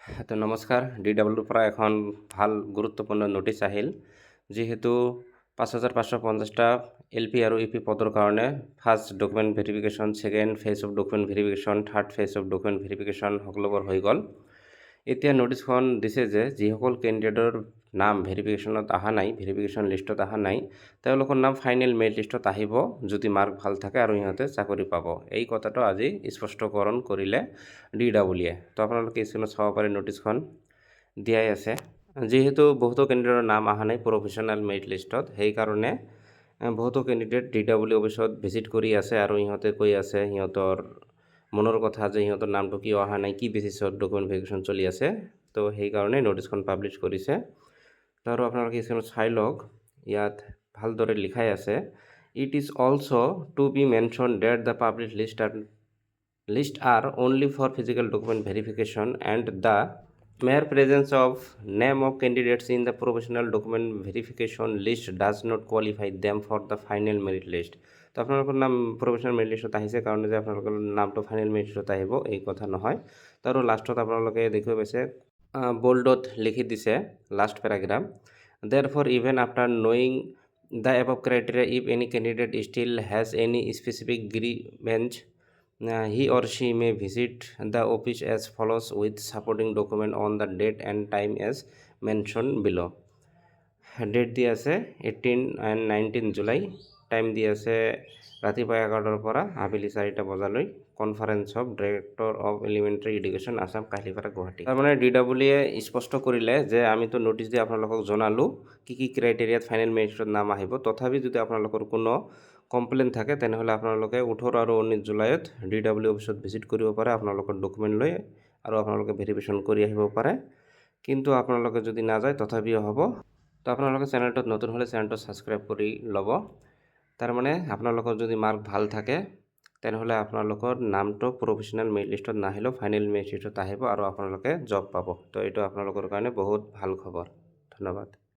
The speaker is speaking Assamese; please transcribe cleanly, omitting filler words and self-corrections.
তো নমস্কাৰ, ডি ডাব্লিউৰ পৰা এখন ভাল গুৰুত্বপূৰ্ণ ন'টিচ আহিল। যিহেতু 5550টা এল পি আৰু ইউ পি পদৰ কাৰণে first document verification, second phase of document verification, third phase of document verification সকলোবোৰ হৈ গ'ল। এতিয়া ন'টিচখন দিছে যে যিসকল কেণ্ডিডেটৰ নাম ভেৰিফিকেশ্যনত অহা নাই, ভেৰিফিকেশ্যন লিষ্টত অহা নাই, তেওঁলোকৰ নাম ফাইনেল মেৰিট লিষ্টত আহিব যদি মাৰ্ক ভাল থাকে আৰু সিহঁতে চাকৰি পাব। এই কথাটো আজি স্পষ্টকৰণ কৰিলে ডি ডাব্লিউ এ। তো আপোনালোকে স্ক্ৰীণত চাব পাৰে, ন'টিচখন দিয়াই আছে। যিহেতু বহুতো কেণ্ডিডেটৰ নাম অহা নাই প্ৰভিজনেল মেৰিট লিষ্টত, সেইকাৰণে বহুতো কেণ্ডিডেট ডি ডাব্লিউ অফিচত ভিজিট কৰি আছে আৰু ইহঁতে কৈ আছে সিহঁতৰ মনৰ কথা যে সিহঁতৰ নামটো কিয় অহা নাই, কি বেচিছত ডকুমেণ্ট ভেৰিফিকেশ্যন চলি আছে। তো সেইকাৰণে ন'টিচখন পাব্লিছ কৰিছে। তো আৰু আপোনালোকে স্ক্ৰীণত চাই লওক, ইয়াত ভালদৰে লিখাই আছে। It is also to be mention that the publish list are only for physical document verification and the mere presence of name of candidates in the provisional document verification list does not qualify them for the final merit list. তো আপোনালোকৰ নাম প্ৰভিজনেল মেৰিট লিষ্টত আহিছে কাৰণে যে আপোনালোকৰ নামটো ফাইনেল মেৰিট লিষ্টত আহিব, এই কথা নহয়। তো আৰু লাষ্টত আপোনালোকে দেখিব পাইছে, বল্ডত লিখি দিছে last paragraph, "Therefore, even after knowing the above criteria, if any candidate still has any specific grievance, he or she may visit the office as follows with supporting document on the date and time as mentioned below." Date দি আছে 18 and 19 July, time দি আছে ৰাতিপুৱা 11টাৰ পৰা আবেলি 4টা বজালৈ, conference of Director of Elementary Education, Assam, Kahilipara, Guwahati. তাৰমানে ডি ডাব্লিউ এ স্পষ্ট কৰিলে যে আমিতো ন'টিচ দি আপোনালোকক জনালোঁ কি কি ক্ৰাইটেৰিয়াত ফাইনেল মেৰিটত নাম আহিব। তথাপি যদি আপোনালোকৰ কোনো কমপ্লেইন থাকে, তেনেহ'লে আপোনালোকে 18 আৰু 19 জুলাইত ডি ডাব্লিউ অফিচত ভিজিট কৰিব পাৰে আপোনালোকৰ ডকুমেণ্ট লৈ আৰু আপোনালোকে ভেৰিফিকেশ্যন কৰি আহিব পাৰে। কিন্তু আপোনালোকে যদি নাযায় তথাপিও হ'ব। তো আপোনালোকে চেনেলটোত নতুন হ'লে চেনেলটো ছাবস্ক্ৰাইব কৰি ল'ব। তাৰমানে আপোনালোকৰ যদি মাৰ্ক ভাল থাকে, তেনেহ'লে আপোনালোকৰ নামটো প্ৰভিজনেল মেৰিট লিষ্টত নাহিলেও ফাইনেল মেৰিট লিষ্টত আহিব আৰু আপোনালোকে জব পাব। তো এইটো আপোনালোকৰ কাৰণে বহুত ভাল খবৰ। ধন্যবাদ।